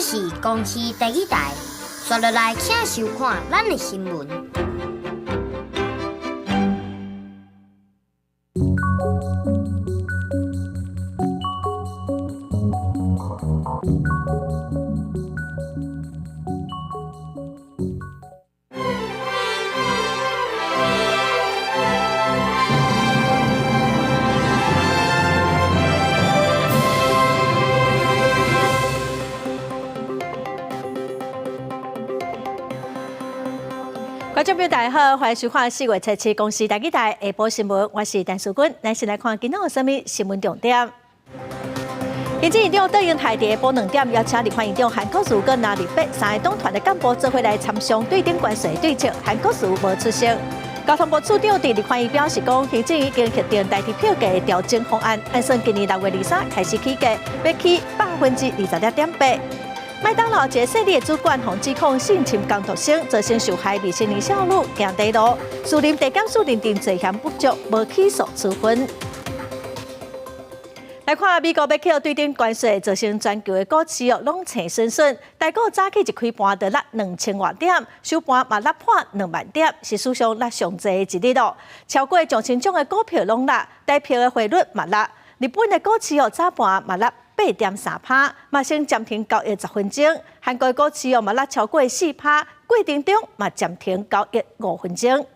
是公視第一台，紲落來請收看咱的新聞。觀眾朋友大家好，歡迎收看4月7日公視台語台下晡新聞，我是陳淑君。咱先來看今仔有啥物新聞重點。行政院長卓榮泰佇下晡2點邀請立法院長韓國瑜佮藍綠白三个黨團的幹部做伙來參詳對等關稅對策，韓國瑜無出席。交通部次長佇立法院表示講，行政已經核定台鐵票價的調整方案，按算今年6月23開始起價，欲起26.8%。麥當勞一个細膩的主管，予指控性侵工讀生，造成受害未成年少女行短路，士林地檢署認定罪嫌不足，無起訴處分。來看美國欲去予對等關稅，造成全球的股市哦攏青順順。台股早起一開盤就落2000外點，收盤嘛落破2萬點，是史上落上濟的一日咯。超過上千種的股票攏落，台幣的匯率嘛落。日本的股市哦早盤嘛落8.3%，嘛先暫停交易10分鐘。韓國股市哦嘛落超過4%，過程中嘛暫停交易5分鐘。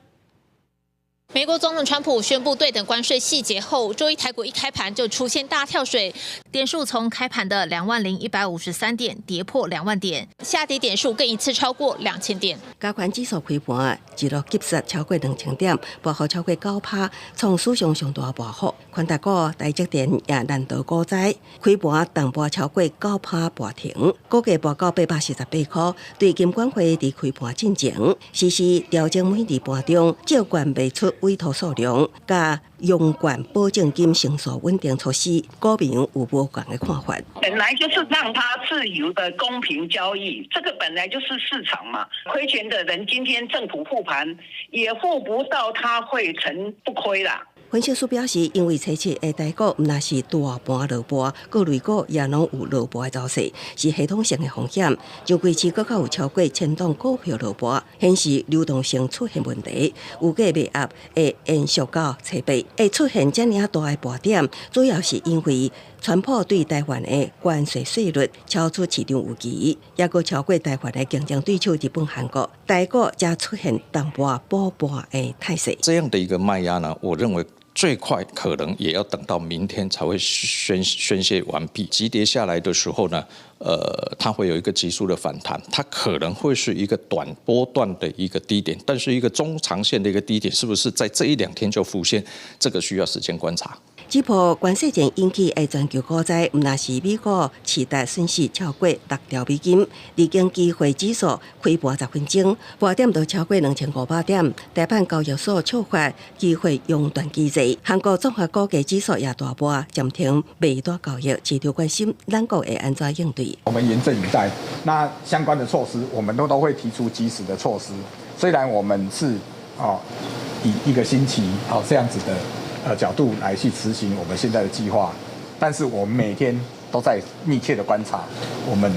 美國總統川普宣布對等關稅細節後，週一台股一開盤就出現大跳水，點數從開盤的20,153點跌破2萬點，下跌點數更一次超過2000點。加權指數開盤一路急殺超過2000點，波幅超過9%，創史上上大波幅。權值股台積電也難逃股災，開盤重跌超過9%跌停，股價跌到848塊。對金管會佇開盤進前實施調整每日盤中借券賣出委託數量，佮融券保證金成數穩定措施，股民有無仝的看法。本來就是讓他自由的公平交易，這個本來就是市場嘛。虧錢的人今天政府護盤，也護不到他會成不虧啦。分析師表示，因為初七的台股毋但是大盤落盤，各類股也攏有落盤的走勢，是系統性的風險。上櫃市閣較有超過千檔股票落盤，顯示流動性出現問題，預計賣壓會延續到初八。會出現遮爾大的盤點，主要是因為川普對台灣的關稅稅率超出市場預期，抑閣超過台灣的競爭對手日本、韓國，台股才出現重盤補盤的態勢。這樣的一個賣壓呢，我認為最快可能也要等到明天才會宣洩完畢。急跌下來的時候呢，它會有一個急速的反彈，它可能會是一個短波段的一個低點，但是一個中長線的一個低點，是不是在這一兩天就浮現？這個需要時間觀察。這波關稅戰引起的全球股災，毋但是美國市值損失超過6兆美金，日經期貨指數開盤10分鐘，盤點都超過2500點，台版交易所觸發期貨熔斷機制，韓國綜合股價指數也大跌，暫停賣單交易。市場關心咱國會按怎應對？我們嚴陣以待，那相關的措施，我們都會提出及時的措施。雖然我們是以一個星期這樣子的角度來去執行我們現在的計劃，但是我們每天都在密切的觀察我們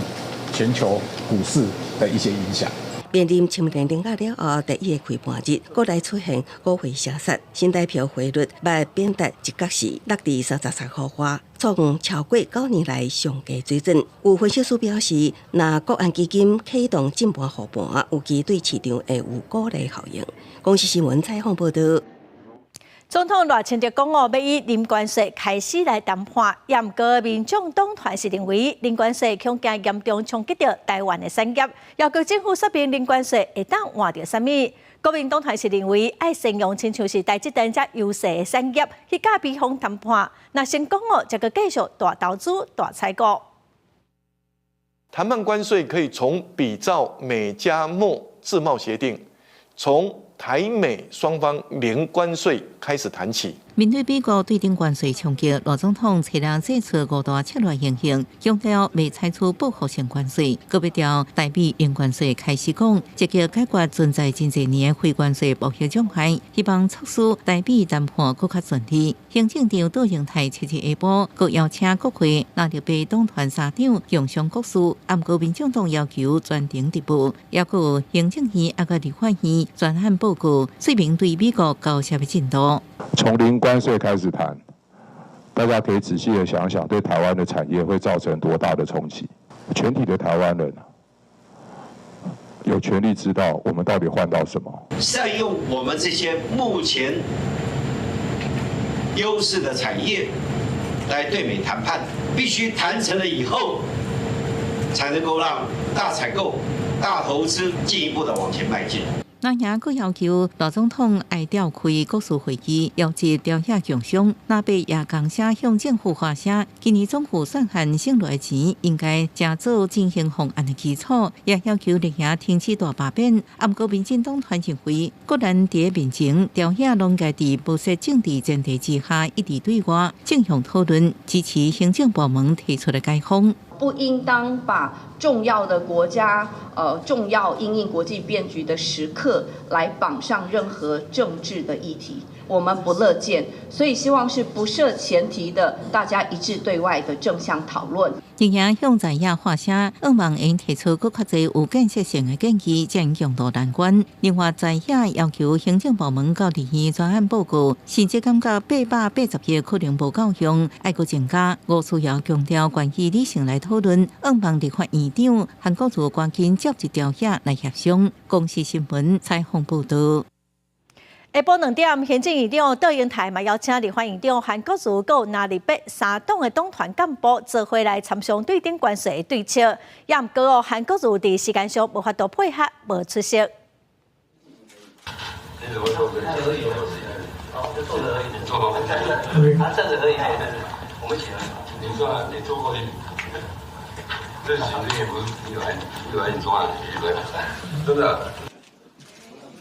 全球股市的一些影響。面臨清明連假了後第一个開盤日，國內出現股匯雙殺，新台票匯率欲貶值一角時，落佇33塊外，創超過9年來上低水準。有分析師表示，若國安基金啟動進盤護盤，預計對市場會有鼓勵效應。公視新聞採訪報導。總統賴清德講哦，欲以零關稅開始來談判，毋過民眾黨團是認為零關稅恐驚嚴重衝擊著台灣的產業，要求政府說明零關稅會當換著啥物。國民黨團是認為愛善用親像是台積電遮優勢的產業去佮美方談判，若成功哦，則閣繼續大投資、大採購。談判關稅可以從比照美加墨自貿協定，從台美雙方零關稅開始談起。面對美國對等關稅衝擊，賴總統初日祭出五大策略應用，強調袂採取報復性關稅，閣欲調台美零關稅開始講，積極解決存在真濟年的非關稅貿易障礙，希望促使台美談判閣較順利。行政長卓榮泰七日下晡，閣邀請國會藍綠白黨團三黨共商國事，毋過民進黨要求全程直播，抑閣有行政院抑閣立法院專案報告，說明對美國交涉的進度。從零關稅開始談，大家可以仔細的想想，對台灣的產業會造成多大的衝擊？全體的台灣人有權利知道我們到底換到什麼。善用我們這些目前優勢的產業來對美談判，必須談成了以後，才能夠讓大採購、大投資進一步的往前邁進。藍營閣要求賴總統愛召開國事會議，邀集朝野共商。藍白也共聲向政府發聲，今年總預算案省落來錢應該誠做振興方案的基礎，也要求綠營停止大罷免。毋過民進黨團認為，各人佇面前朝野攏該佇無設政治前提之下一致對外，正向討論，支持行政部門提出的解方。不應當把重要的國家，重要因應國際變局的時刻，來綁上任何政治的議題，我們不樂見，所以希望是不設前提的，大家一致對外的正向討論。綠營向在野發聲，向望會提出閣較濟有建設性的建議，才能共渡難關。另外，在野要求行政部門到立院專案報告，甚至感覺880億可能無夠用，愛閣增加。吳思瑤強調，願意理性來討論，向望立法院長韓國瑜趕緊召集朝野來協商。公視新聞採訪報導。下晡2點，行政院長卓榮泰嘛邀請立法院長韓國瑜、閣藍綠白三黨的黨團幹部做伙來參詳對等關稅的對策。也毋過哦，韓國瑜佇時間上無法度配合，無出席。你怎麼坐着而已？就坐着而已，坐他站着而已，我們起來。你坐，你坐過去。這其實也不是你來，你來你坐啊，真的。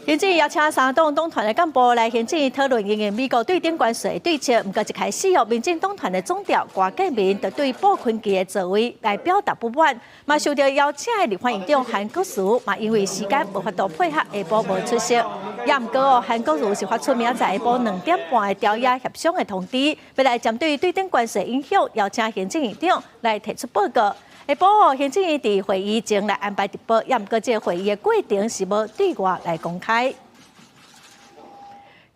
行政院邀請三黨黨團的幹部來行政院討論因應美國對等關稅的對策。毋過一開始哦，民進黨團的總召郭建民就對布坤琪的座位來表達不滿，嘛受著邀請的立法院長韓國瑜嘛因為時間無法度配合，下晡無出席。也毋過哦，韓國瑜是發出明仔載下晡2點半的朝野協商的通知，欲來針對對等關稅影響，邀請行政院長來提出報告。下晡哦，行政院佇會議前來安排直播，也毋過這個會議的過程是無對外來公開。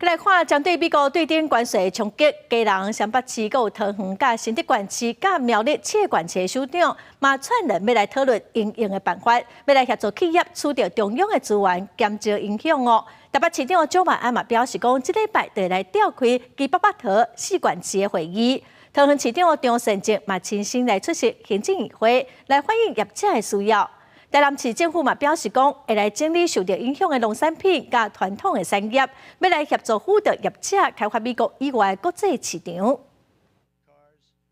來看，針對美國對等關稅的衝擊，基隆、雙北市、閣有桃園、佮新竹縣市、佮苗栗七個縣市的首長，嘛串聯欲來討論因應的辦法，欲來協助企業取得中央的資源，減少影響哦。台北市長蔣萬安嘛表示講，這禮拜就會來召開基北北桃四縣市的會議。桃園市長張善政嘛親身來出席行政院會，來反映業者的需要。台南市政府嘛表示講，會來整理受著影響的農產品佮傳統的產業，欲來協助輔導業者開發美國以外的國際市場。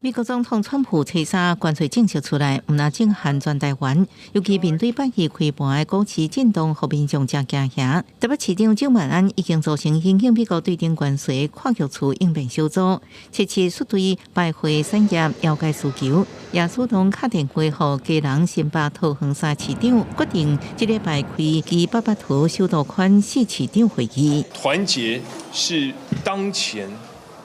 美國總統川普初三關稅政策出來，毋但震撼全台灣，尤其面對八月開盤的股市震盪，予民眾誠驚嚇。台北市長蔣萬安已經組成因應美國對等關稅跨局處應變小組，切切率隊拜會產業了解需求，也主動敲電話予基隆、新北、桃園三市長，決定這禮拜開基北北桃首都圈四市長會議。團結是當前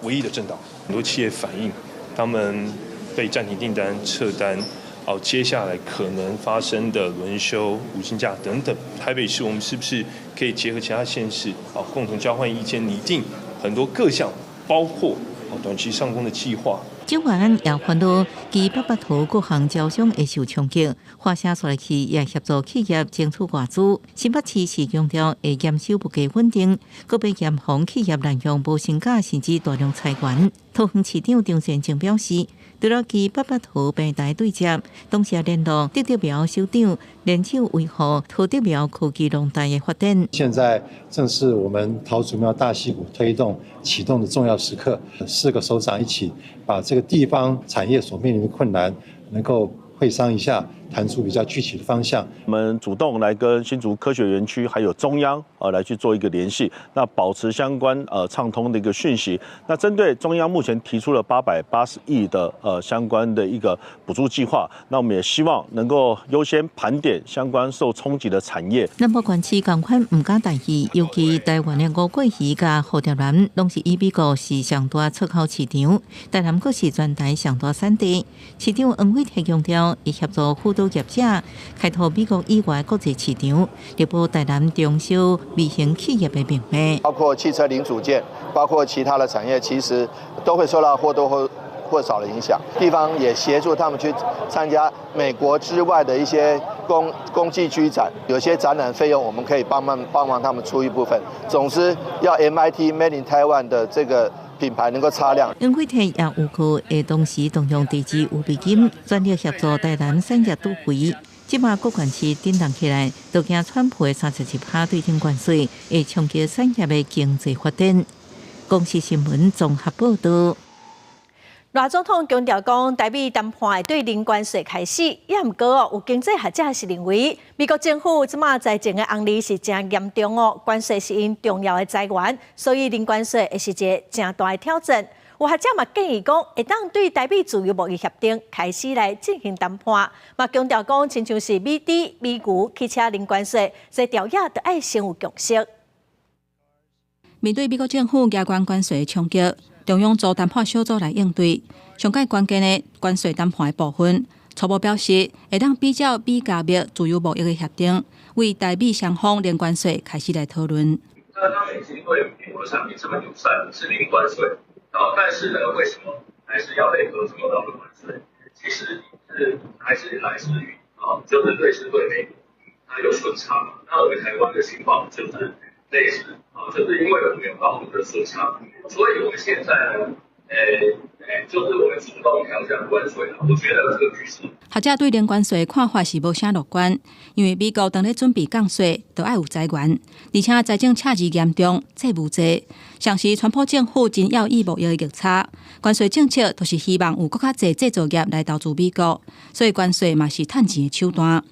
唯一的政黨，很多企業反映，他們被暫停訂單、撤單，哦，接下來可能發生的輪休、無薪假等等，台北市我們是不是可以結合其他縣市，啊，共同交換意見，擬定很多各項，包括短期上工的計劃。蔣萬安也煩惱，基北北桃各項招商會受衝擊，發聲出來去也協助企業爭取外資。新北市是強調會嚴守物價穩定，閣欲嚴防企業濫用無薪假甚至大量裁員。桃園市長張善政表示，除了基北北桃平台對接，同時聯絡竹竹苗首長，聯手維護桃竹苗科技農帶的發展。現在正是我們桃竹苗大矽谷推動啟動的重要時刻，四個首長一起把這個地方產業所面臨的困難能夠會商一下，談出比較具體的方向。我們主動來跟新竹科學園區還有中央來去做一個聯繫，那保持相關暢通的一個訊息。那針對中央目前提出了880億的相關的一個補助計劃，那我們也希望能夠優先盤點相關受衝擊的產業。南部縣市仝款毋敢大意，尤其台灣的吳郭魚佮蝴蝶蘭，攏是以美國是上大出口市場，台南閣是全台上大產地。市長黃偉哲強調，會協助輔導業者開拓美國以外國際市場，力保台南中小微型企業的命脈。包括汽車零組件，包括其他的產業，其實都會受到或多或少的影響。地方也協助他們去參加美國之外的一些工具展，有些展覽費用我們可以幫忙他們出一部分。總之，要 MIT Made in Taiwan 的這個品牌能夠擦亮。黃偉哲也預告會同時動用地質預備金，全力協助台南產業突圍。這馬各縣市震動起來，都驚川普的32%對等關稅會衝擊產業的經濟發展。公視新聞綜合報導。賴總統強調講，台美談判會對零關稅開始，也毋過哦，有經濟學者是認為，美國政府這馬財政的紅利是誠嚴重哦，關稅是𪜶重要的財源，所以零關稅會是一个誠大的挑戰。有學者嘛建議講，會當對台美自由貿易協定開始來進行談判，嘛強調講，親像是美豬、美牛、汽車零關稅，這條約著愛先有共識。面對美國政府加關關稅的衝擊，中央組談判小組來應對。上蓋關鍵的關稅談判的部分，初步表示會當比照美加墨自由貿易的協定，為台美雙方零關稅開始來討論。那他們已經對美國的產品這麼友善，是零關稅啊，但是呢，為什麼還是要配合這麼高的關稅？其實是還是來自於啊，就是對是對美國它有順差。那我們台灣的情況就是類似啊，就是因為我們有高度的順差，所以我們現在呢，就是我們主動調降關稅，我覺得這個局勢。學者對零關稅的看法是無啥樂觀，因為美國當咧準備降稅，就愛有財源，而且財政赤字嚴重，債務濟。同時，川普政府真要意貿易的逆差，關稅政策就是希望有閣較濟製造業來投資美國，所以關稅嘛是趁錢的手段。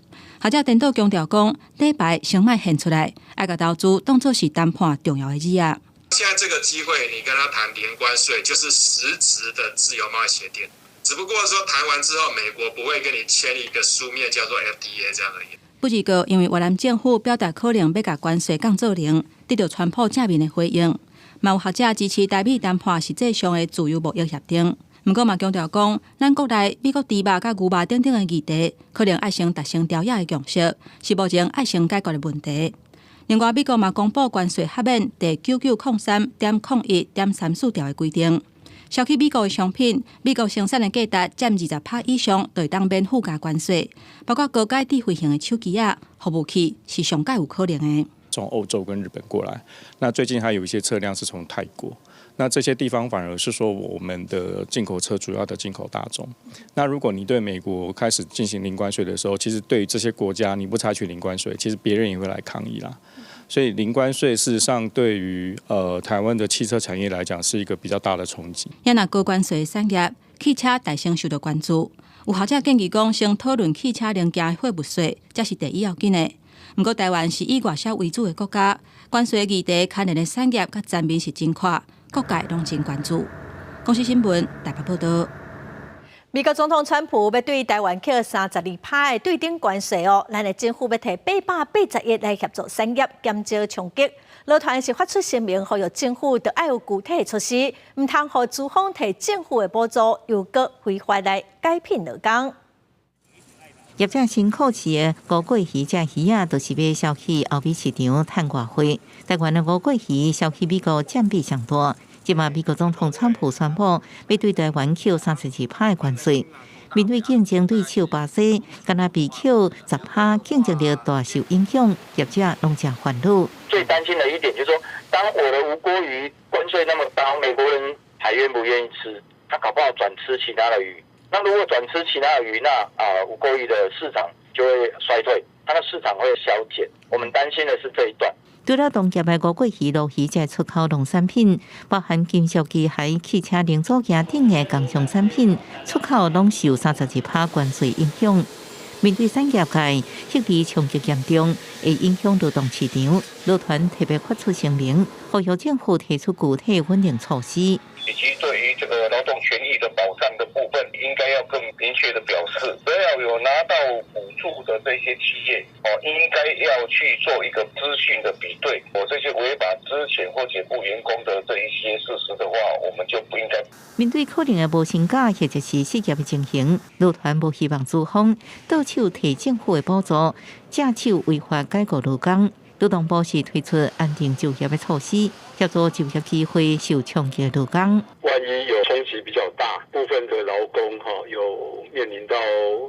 學者顛倒強調講，底牌先莫獻出來，愛共投資當作是談判重要的字仔。現在這個機會，你跟他談零關稅，就是實質的自由貿易協定。只不過說談完之後，美國不會跟你簽一個書面叫做 FTA 這樣而已。不過，因為越南政府表達可能欲共關稅降做零，得到川普正面的回應。嘛有學者支持台美談判實際上的自由貿易協定。毋過嘛強調講，咱國內美國豬肉佮牛肉等等的議題，可能愛先達成條約的共識，是目前愛先解決的問題。另外，美國嘛公布關稅豁免第9903.01.34條的規定，銷去美國的商品，美國生產的價值佔20%以上，就會當免附加關稅。包括高階智慧型的手機仔、服務器，是上蓋有可能的。從歐洲跟日本過來，那最近還有一些車輛是從泰國。那這些地方反而是說我們的進口車主要的進口大宗。那如果你對美國開始進行零關稅的時候，其實對於這些國家你不採取零關稅，其實別人也會來抗議啦。所以零關稅事實上對於台灣的汽車產業來講是一個比較大的衝擊。若高關稅產業，汽車大先受到關注。有學者建議講，先討論汽車零件貨物稅，才是第一要緊的。毋過台灣是以外銷為主的國家，關稅議題牽連的產業佮層面是真闊，各界攏真關注。公視新聞台北報導。美國總統川普欲對台灣課32%的對等關稅哦，咱的政府欲提880億來協助產業減少衝擊。勞團是發出聲明，呼籲政府著愛有具體措施，毋通予資方提政府的補助，又閣非法來解聘勞工。業者辛苦飼的吳郭魚這魚仔，就是欲銷去歐美市場趁外匯。台灣的吳郭魚銷去美國佔比上大。這馬美國總統川普宣布，欲對台灣扣32%的關稅。面對競爭對手巴西，敢若被扣10%，競爭力大受影響，業者攏誠煩惱。最擔心的一點就是說，當我的吳郭魚關稅那麼高，美國人還願不願意吃？他搞不好轉吃其他的魚。那如果轉吃其他的魚，那吳郭魚的市場就會衰退，它的市場會削減。我們擔心的是這一段。除了同業的吳郭魚、鱸魚這出口農產品，包含金屬機械、汽車零組件等的工商產品，出口攏受32%關稅影響。面對產業界撤離衝擊嚴重，會影響勞動市場。勞團特別發出聲明，呼籲政府提出具體穩定措施，以及對於這個勞動權益的保障的部分，應該要更明確的表示，只要有拿到補助的這些企業，哦，應該要去做一個資訊的比對，哦，這些違法資遣或解僱員工的這一些事實的話，我們就不應該。面對可能的無薪假或者是失業的情形，勞團無希望資方倒手提政府的補助，借手違法解僱勞工。勞動部是推出安定就業的措施，協助就業機會受衝擊的勞工。萬一有衝擊比較大，部分的勞工哈有面臨到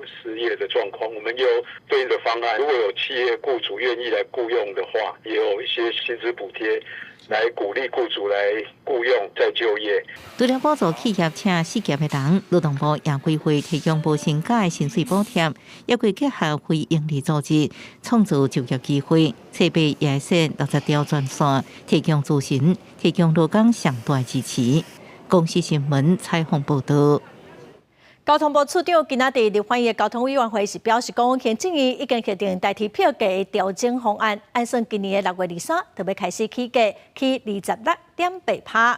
失業的狀況，我們有對應的方案。如果有企業僱主願意來僱用的話，也有一些薪資補貼來鼓勵僱主來僱用再就業。除了補助企業請失業的人，勞動部也規劃提供無薪假的薪水補貼，也會結合非營利組織創造就業機會，設備也設60條專線，提供諮詢，提供勞工上大支持。公視新聞採訪報道。交通部處長今仔佇立法院交通委員會是表示講，行政院已經決定台鐵票價調整方案，按算今年的6月23就欲開始起價，起26.8%。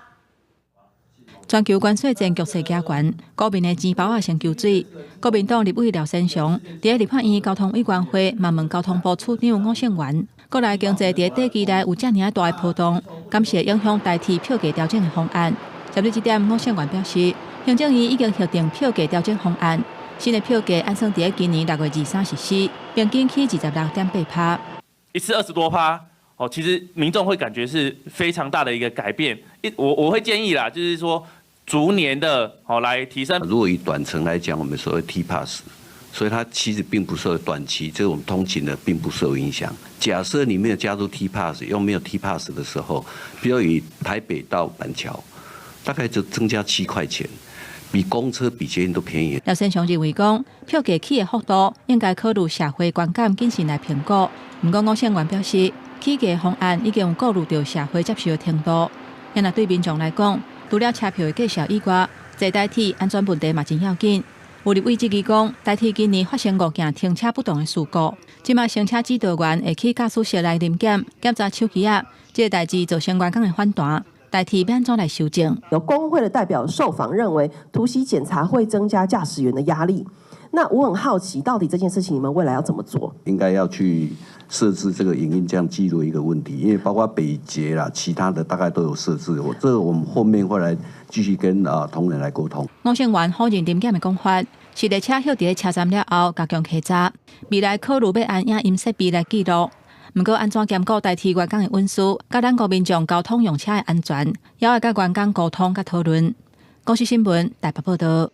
全球關稅戰局勢加懸，股民的錢包仔先搝水。國民黨立委廖先祥佇立法院交通委員會嘛問交通部處長伍聖元，國內經濟佇短期內有遮爾仔大的波動，敢是會影響台鐵票價調整的方案？針對這點，伍聖元表示，行政院已經核定票價調整方案，新的票價按算佇今年6月23實施，平均起26.8%。一次20多趴，哦，其實民眾會感覺是非常大的一個改變。我會建議啦，就是說逐年的哦來提升。如果以短程來講，我們所謂 T Pass，所以它其實並不受短期這種通勤的並不受影響。假設你沒有加入 T Pass，又沒有 T Pass 的時候，比如以台北到板橋，大概就增加7塊錢。比公車、比捷運都便宜。廖先祥認為講，票價起的幅度應該考慮社會觀感謹慎來評估。毋過，伍聖元表示，起價方案已經有顧慮著社會接受的程度。因若對民眾來講，除了車票的價數以外，坐台鐵安全問題嘛真要緊。有立委質疑講，台鐵今年發生五件停車不當的事故，這馬乘車指導員會去駕駛室來臨檢檢查手機仔，這個代誌造成員工的反彈。台鐵欲按怎來修正？有工會的代表受訪認為，突襲檢查會增加駕駛員的壓力。那我很好奇，到底這件事情你們未來要怎麼做？應該要去設置這個影音這樣記錄一個問題，因為包括北捷啦，其他的大概都有設置。我這個我們後面會來繼續跟同仁來溝通。伍聖元否認臨檢的講法，是列車歇佇咧車站了後，加強稽查，未來考慮欲按影音設備來記錄。毋過，按怎兼顧台鐵員工的隱私，佮咱國民眾交通用車的安全，也愛佮員工溝通佮討論。公視新聞台北報道。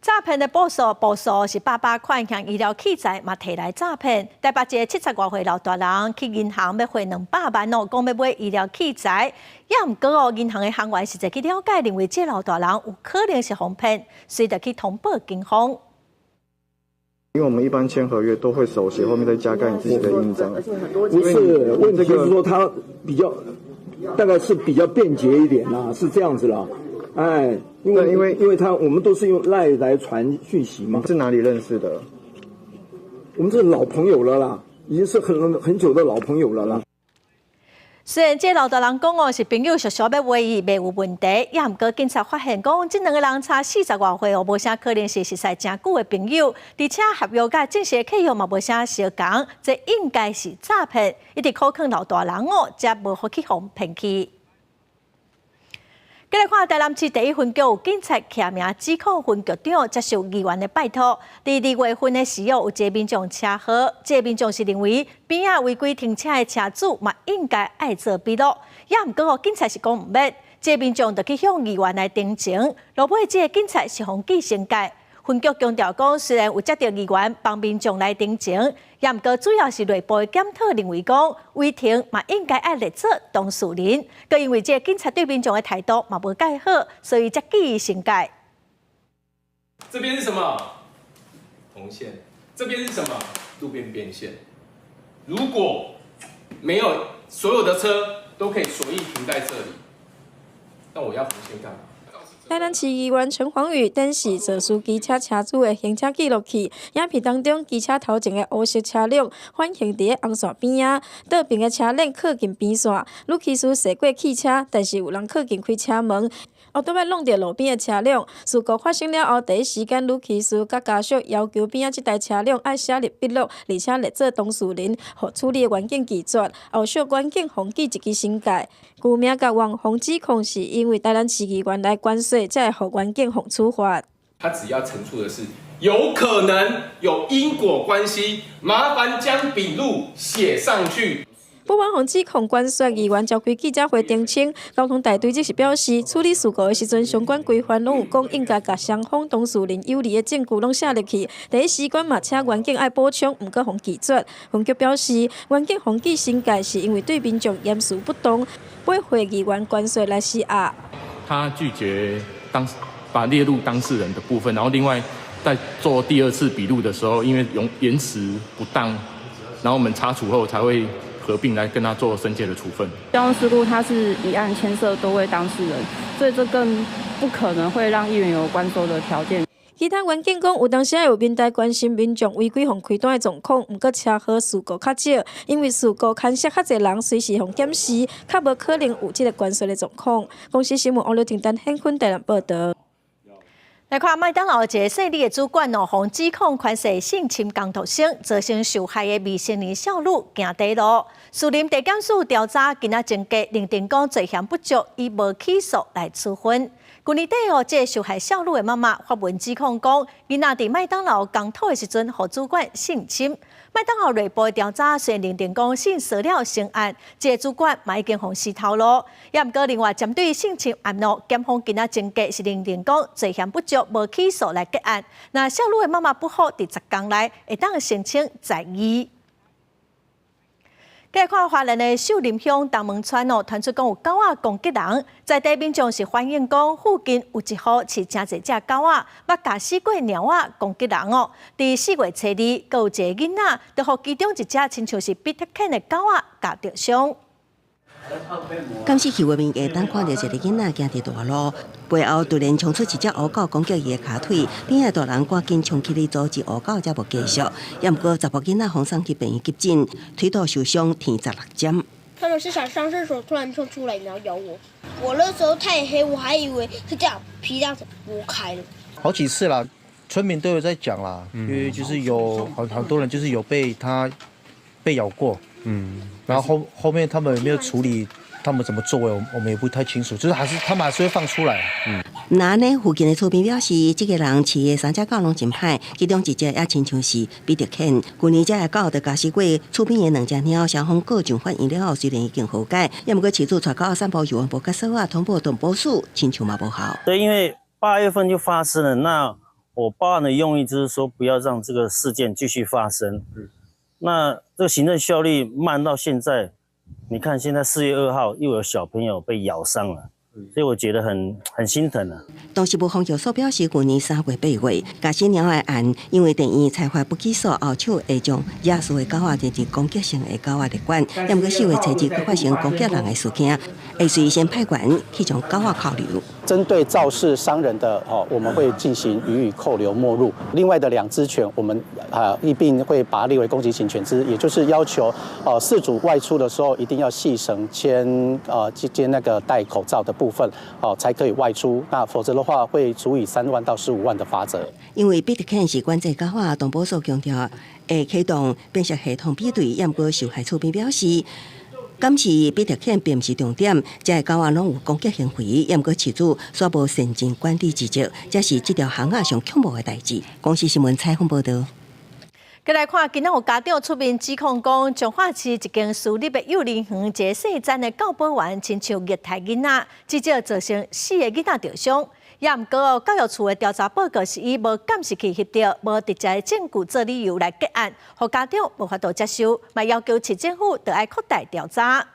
詐騙的步數步數是百百款，像醫療器材嘛提來詐騙。台北一个70外歲老大人去銀行欲匯200萬哦，講欲買醫療器材，也毋過哦，銀行的行員實際去了解，認為這老大人有可能是予騙，所以就去通報警方。因為我們一般簽合約都會手寫，後面再加蓋你自己的印章。不是，問題是說他比較，大概是比較便捷一點啦，是這樣子啦。哎，因為他我們都是用 LINE 來傳訊息嘛。是哪裡認識的？我們是老朋友了啦，已經是很久的老朋友了啦。雖然這老大人講哦是朋友熟熟欲話伊袂有問題，也毋過警察發現講，這兩个人差40外歲哦，無啥可能是熟似誠久的朋友，而且合約佮正式契約嘛無啥相仝，這應該是詐騙，一直苦勸老大人哦，才無予去予騙去。繼來看台南市第一分局有警察挾名指控分局長接受議員的拜託。佇2月份的時候，有一个民眾車禍，這个民眾是認為邊仔違規停車的車主嘛應該愛做筆錄，也毋過哦，警察是講毋免，這個民眾就去向議員來陳情，落尾這個警察是予記懲戒。分局強調講，雖然有接著議員幫民眾來陳情，也毋過主要是內部的檢討認為講，違停嘛應該愛列做當事人，閣因為這個警察對民眾的態度嘛無蓋好，所以才記伊懲戒。這邊是什麼？紅線。這邊是什麼？路邊邊線。如果沒有所有的車都可以隨意停在這裡，那我要紅線幹嘛？台南市議員陳黃宇展示肇事機車車主的行車記錄器，影片當中機車頭前的烏色車輛反行佇咧紅線邊仔，倒爿的車輪靠近邊線，女騎士駛過汽車，但是有人靠近開車門，後擺挵著路邊的車輛。事故發生了後，第一時間女騎士佮家屬要求邊仔這台車輛愛寫入筆錄，而且列做當事人，予處理的員警拒絕。後續員警予記一支申誡，舊名共網紅指控是因為台南市議員來關稅，才會予員警予處罰。他只要陳述的是有可能有因果關係，麻煩將筆錄寫上去。不滿予指控關稅議員召開記者會澄清，交通大隊則是表示，處理事故的時陣相關規範攏有講，應該共雙方當事人有利的證據攏寫入去。第一時間嘛，請員警愛補充，毋過予拒絕。分局表示，員警予記申誡是因為對民眾言辭不當，背會議員關稅來施壓。他拒絕當把列入當事人的部分，然後另外在做第二次筆錄的時候，因為用言辭不當，然後我們查處後才會合併來跟他做申誡的處分。交通事故它是一案牽涉多位當事人，所以這更不可能會讓議員有關說的條件。其他員警講，有當時有民代關心民眾違規予開單的狀況，毋過車禍事故較少，因為事故牽涉較濟人，隨時予檢視，較無可能有這個關稅的狀況。公視新聞王劉婷丹顯坤台南報導。來看麥當勞一个細膩的主管哦，予指控權勢性侵工讀生，造成受害的未成年少女行短路。士林地檢署調查，今仔情節認定講罪嫌不足，以無起訴來處分。舊年底哦，這个受害少女的媽媽發文指控講，囡仔佇麥當勞工塗的時陣，予主管性侵。麥當勞內部的調查雖然認定講性騷擾成案，這個主管嘛已經予辭頭路。也毋過另外針對性侵案咯，檢方今仔情節是認定講罪嫌不足，無起訴來結案。那少女的媽媽不服，佇10工內會當申請再議。繼續看花蓮的秀林鄉東門村哦，傳出講有狗仔攻擊人，在地民眾是反映講附近有一戶飼誠濟隻狗仔，捌共死過貓仔攻擊人哦。佇4月初2，閣有一个囡仔，就予其中一隻親像是比特犬的狗仔咬著傷。監視器畫面會當看著一个囡仔行佇大路，背後突然衝出一隻烏狗攻擊伊的跤腿，邊仔大人趕緊衝起來阻止烏狗，才無繼續。也毋過查埔囡仔予送去病院急診，腿肚受傷，縫16針。他們是想上廁所，突然衝出來，然後咬我。我那時候太黑，我還以為是這樣皮這樣子剝開了。好幾次啦，村民都有在講啦，因為就是有好好多人就是有被他被咬過。然後後面他們有沒有處理，他們怎麼做，我們也不太清楚，就是還是他們還是會放出來。那呢，附近的村民表示，這個人飼的三隻狗攏真歹，其中一隻也親像是比特犬。舊年這个狗就咬死過厝邊的兩隻貓，雙方告上法院了後，雖然已經和解，也毋過飼主帶狗散步時無共鎖仔，通報動保署，親像嘛無效。對，因為8月份就發生了，那我報案的用意就是說，不要讓這個事件繼續發生。那這個行政效率慢到現在，你看現在4月2號又有小朋友被咬傷了，所以我覺得很心疼啊。當時無方教所表示，舊年3月8月，咬死貓的案，因為電院裁罰不起訴，後手會將野飼的狗仔列入攻擊性的狗仔列管，毋過4月初2閣發生攻擊人的事件，會隨先派員去將狗仔扣留。針對肇事傷人的哦，我們會進行予以扣留沒入。另外的兩隻犬，我們啊一併會把它列為攻擊型犬隻，也就是要求哦，飼主外出的時候一定要繫繩牽牽那個戴口罩的部分哦，才可以外出。那否則的話，會處以3萬到15萬的罰則。因為比特犬是管制狗仔，動保署強調會啟動辨識系統比對，也毋過受害厝邊表示，監視比特犬並毋是重點，這个狗仔攏有攻擊行為，也毋過飼主煞無善盡管理職責，這是這條巷仔上恐怖的代誌。公視新聞採訪報導。過來看，今仔有家長出面指控講，彰化市一間私立的幼兒園一个細層的教保員，親像虐待囡仔，至少造成四个囡仔著傷。也毋過哦，教育處的調查報告是以無監視器翕著、無直接的證據做理由來結案，予家長無法度接受，嘛要求市政府著愛擴大調查。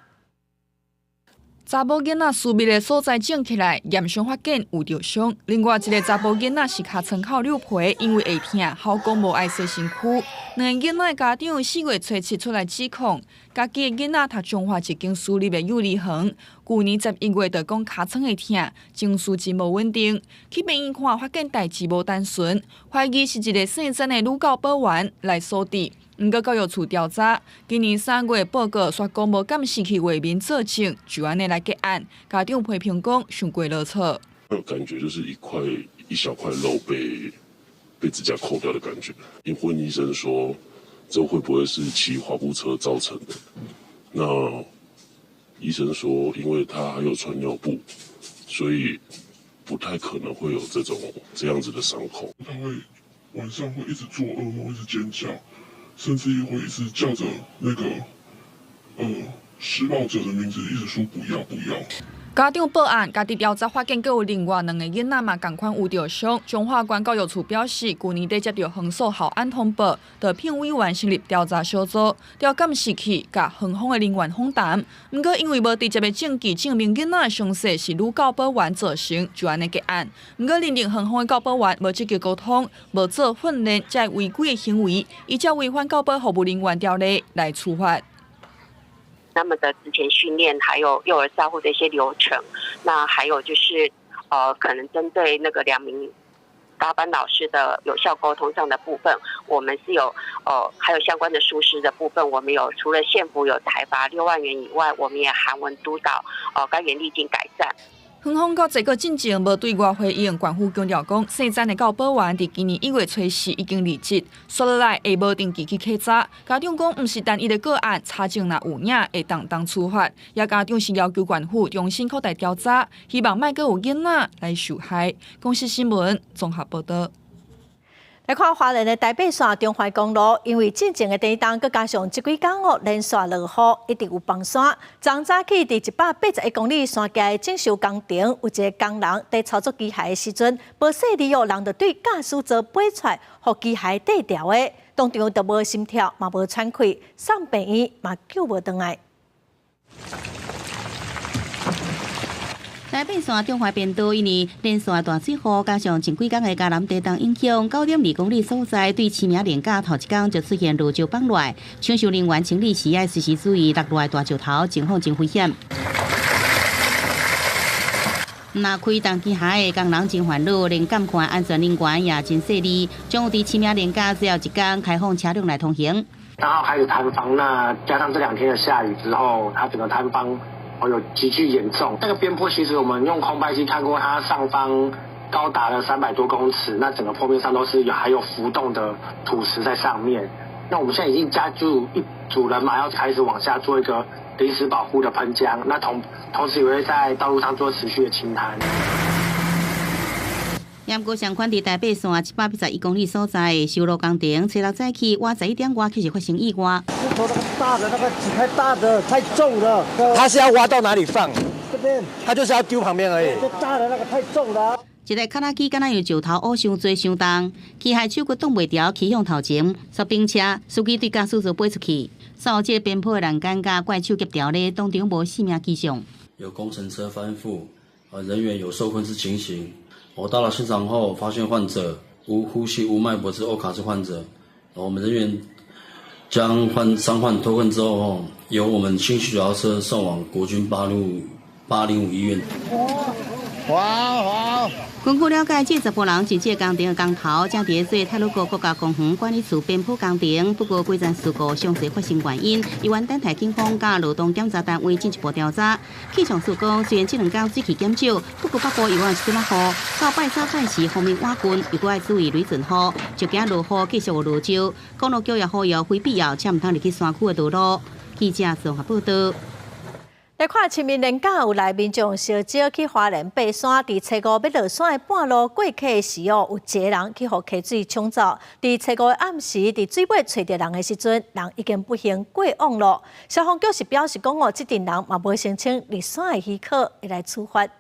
查某囡仔私密的所在腫起來，驗傷發現有著傷。另外一个查埔囡仔是尻川口扭皮，因為會疼，吼講無愛洗身軀。兩个囡仔的家長4月初7出來指控，家己的囡仔讀彰化一間私立的幼兒園，舊年11月就講尻川會疼，情緒真無穩定。去病院看，發現代誌無單純，懷疑是一个姓曾的女教保員來所致。毋過教育處調查，今年3月報告煞講無監視器畫面作證，就按呢來結案。家長批評講，傷過囉嗦。有感覺就是一塊一小塊肉被指甲摳掉的感覺。因問醫生說，這會不會是騎滑步車造成的？那醫生說，因為他還有穿尿布，所以不太可能會有這種這樣子的傷口。他會晚上會一直做噩夢，一直尖叫。甚至會一直叫着那個，施暴者的名字，一直說不要不要。家長報案，家己調查發現，閣有另外兩个囡仔嘛仝款有著傷。彰化縣教育處表示，舊年底接著園所校安通報，就聘委員成立調查小組，調監視器，共園方的人員訪談。毋過因為無直接的證據證明囡仔的傷勢是女教保員造成，就按呢結案。毋過認定園方的教保員無積極溝通、無做訓練，這違規的行為，依照違反教保服務人員條例來處罰。他們的職前訓練，還有幼兒照護的一些流程，那還有就是，可能針對那個兩名搭班老師的有效溝通上的部分，我們是有，還有相關的疏失的部分，我們有除了縣府有裁罰6萬元以外，我們也函文督導，該園立即改善。園方到這個進前無對外回應，縣府強調講，姓曾的教保員佇今年1月初4已經離職，煞落來會無定期去稽查。家長講，毋是單一的個案，查證若有影會當當處罰。也家長是要求縣府重新擴大調查，希望莫閣有囡仔來受害。公視新聞綜合報導。來看花蓮的台八線中懷公路，因為進前的地動，閣加上這幾工哦連續落雨，一直有崩山。昨早起佇181公里山腳的整修工程，有一个工人佇操作機械的時陣，無細膩哦，人就對駕駛座飛出來，予機械綴牢的，當場就無心跳，嘛無喘氣，送病院嘛救無轉來。台八線中華便道因為連續大水雨，加上前幾工的嘉南地動影響，9.2公里所在對市名連甲頭一工就出現落石崩落來，搶修人員清理時愛隨時注意落落來大石頭，情況真危險。若開重機械的工人真煩惱，連監看安全人員也真細膩，將有佇市名連甲最後一工開放車輛來通行。然後開始坍方，那加上這兩天的下雨之後，它整個坍方。哦，有急劇嚴重。那個邊坡其實我們用空拍機看過，它上方高達了300多公尺，那整個坡面上都是有還有浮動的土石在上面。那我們現在已經加注一組人馬，要開始往下做一個臨時保護的噴漿。那同時也會在道路上做持續的清灘。毋過相款佇台八線781公里所在修路工程，初六早起晚11點外開始發生意外。木頭那個大的，那個幾塊大的太重了。他是要挖到哪裡放？這邊。他就是要丟旁邊而已。這大的那個太重了。一个卡拉機敢若用石頭烏傷濟傷重，機械手閣擋袂牢，騎向頭前，煞冰車，司機對駕駛座飛出去，所有這个邊坡的欄杆佮怪手夾牢咧，當場無性命跡象。有工程車翻覆，人員有受困之情形。我到了現場後，發現患者無呼吸、無脈搏之歐卡之患者。我們人員將患傷患脫困之後，由我們輕巡腳踏車送往國軍805醫院。哇哇！根據了解，這查埔人是這個工程的工頭，正佇咧做太魯閣國家公園管理處邊坡工程。不過，幾層事故詳細發生原因，猶原等待警方佮勞動檢查單位進一步調查。氣象署講，雖然這兩工水汽減少，不過北部猶原是陣仔雨。到拜三拜四鋒面倚近，如果愛注意雷陣雨，就驚落雨繼續有落石。公路局也呼籲非必要，切毋通入去山區的道路。記者綜合報道。來看清明連假有來民眾相招去花蓮爬山，佇初五欲落山的半路過溪時哦，有一个人去予溪水沖走。佇初五的暗時，佇水尾揣著人的時陣，人已經不幸過往咯。消防局是表示講哦，這陣人嘛無申請入山的許可，會來處罰。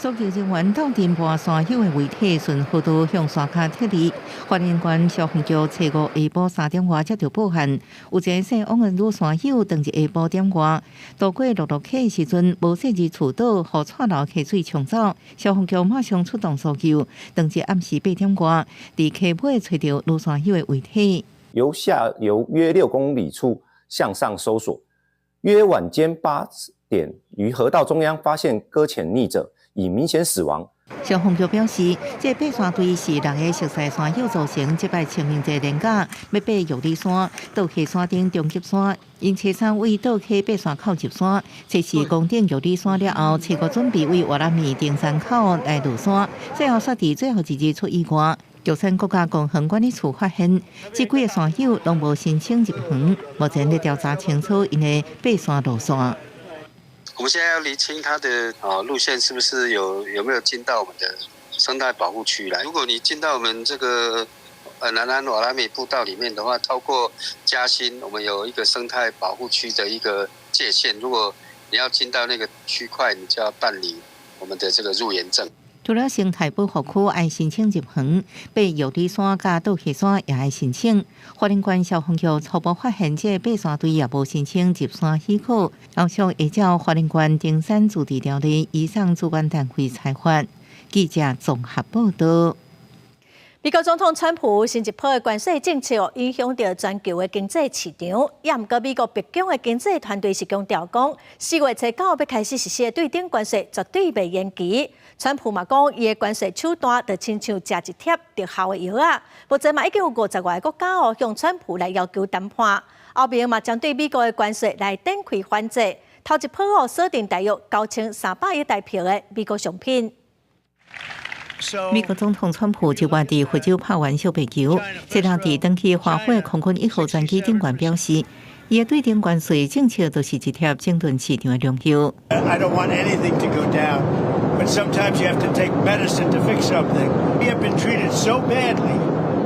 搜救人員鬥陣跋山友的遺體順河道向山跤撤離。花蓮縣消防局初五下晡3點外接到報案，有一个姓王的女山友當日下晡點外，渡過樂樂溪時陣，無細膩厝倒，予蔡流溪水沖走。消防局馬上出動搜救，當日暗時8點外，佇溪尾揣著女山友的遺體。由下游約6公里處向上搜索，約晚間8點於河道中央發現擱淺溺者，已明顯死亡。消防局表示，這個爬山隊是六个熟似山友組成，這擺清明節連假欲爬玉里山，倒溪山頂終極山，𪜶初三為倒溪爬山口入山，測試攻頂玉里山了後，初五準備為外來米登山口來落山，最後煞佇最後一日出意外。玉山國家公園管理處發現，這幾个山友攏無申請入園，目前咧調查清楚𪜶的爬山路線。我們現在要釐清它的路線是不是有沒有進到我們的生態保護區來？如果你進到我們這個南安瓦拉米步道裡面的話，透過嘉興，我們有一個生態保護區的一個界限。如果你要進到那個區塊，你就要辦理我們的這個入園證。除了生態保護區愛申請入園，爬玉里山佮倒溪山也愛申請。花蓮縣消防局初步發現，這個爬山隊也無申請入山許可，後續會照花蓮縣登山自治條例移送主管單位裁罰。記者綜合報道。美國總統川普新一波的關稅政策影響著全球的經濟市場，也毋過美國白宮的經濟團隊是強調講，4月初九欲開始實施的對等關稅絕對袂延期。川普嘛講，伊的關稅手段就親像食一帖特效的藥仔！目前嘛已經有50外個國家哦向川普來要求談判，歐盟嘛針對美國的關稅來展開反制，頭一波哦鎖定大約9300億台幣的美國商品。美國總統川普就話佇佛州拍完小白球，這人佇轉去華府空軍一號專機頂懸表示，伊的對等關稅政策就是一帖整頓市場的良藥。 I don't want anything to go down, but sometimes you have to take medicine to fix something. We have been treated so badly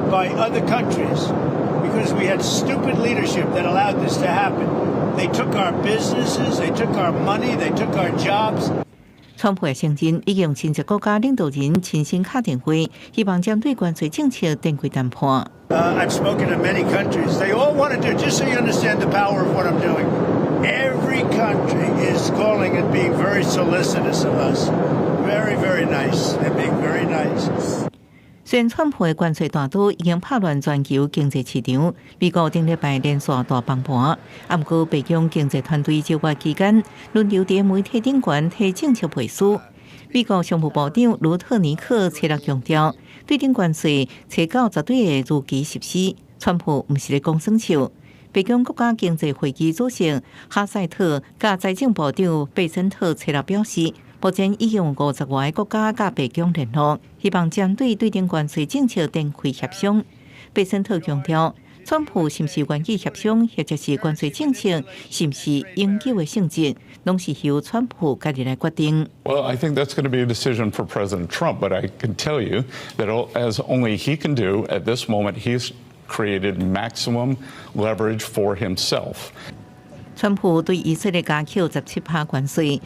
by other countries because we had stupid leadership that allowed this to happen. They took our businesses, they took our money, they took our jobs. 川普也承認已經親濟國家領導人親身敲電話，希望針對關稅政策展開談判。 I've spoken to many countries. They all want to do, just so you understand the power of what I'm doing. Every country is calling and being very solicitous of us. Very, very nice. They're being very nice. 雖然川普的關稅大刀已經拍亂全球經濟市場，美國頂禮拜連續大崩盤，毋過白宮經濟團隊這月期間輪流佇媒體頂懸提政策背書。美國商務部長盧特尼克初六強調，對等關稅初九絕對會如期實施。川普毋是咧講耍笑。白宮國家經濟會議主席哈塞特佮財政部長貝森特初六表示，目前已經有50外個國家佮白宮聯絡，希望針對對等關稅政策展開協商。貝森特強調，川普是毋是願意協商，或者是關稅政策是毋是永久的性質，攏是由川普家己來決定。 Well, I think that's going to be a decision for President Trump, but I can tell you that as only he can do at this moment, he's created maximum leverage for himself. 川普對以色列加扣17趴關稅。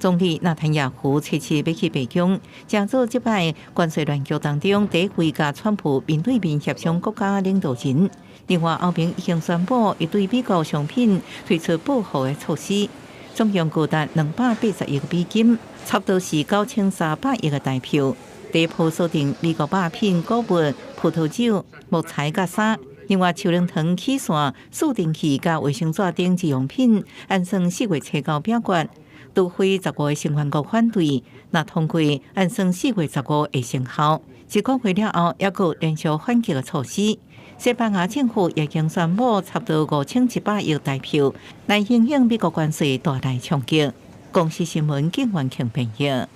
總理納坦雅胡初七欲去白宮，成做這擺關稅亂局當中第一位佮川普面對面協商國家領導人。另外，歐盟已經宣布，會對美國商品推出報復的措施，總共高達280億美金，差不多是9300億的台幣。第一波鎖定美國肉品、穀物、葡萄酒、木材佮衫。另外，樹奶糖、起線、塑電器佮衛生紙等日用品，按算4月初九表決。除非15個成員國反對，若通過，按算4月15會生效。一個月了後，猶閣有連續反擊的措施。西班牙政府已經宣布差不多5100億台幣來因應美國關稅帶來衝擊。公視新聞景元慶編譯。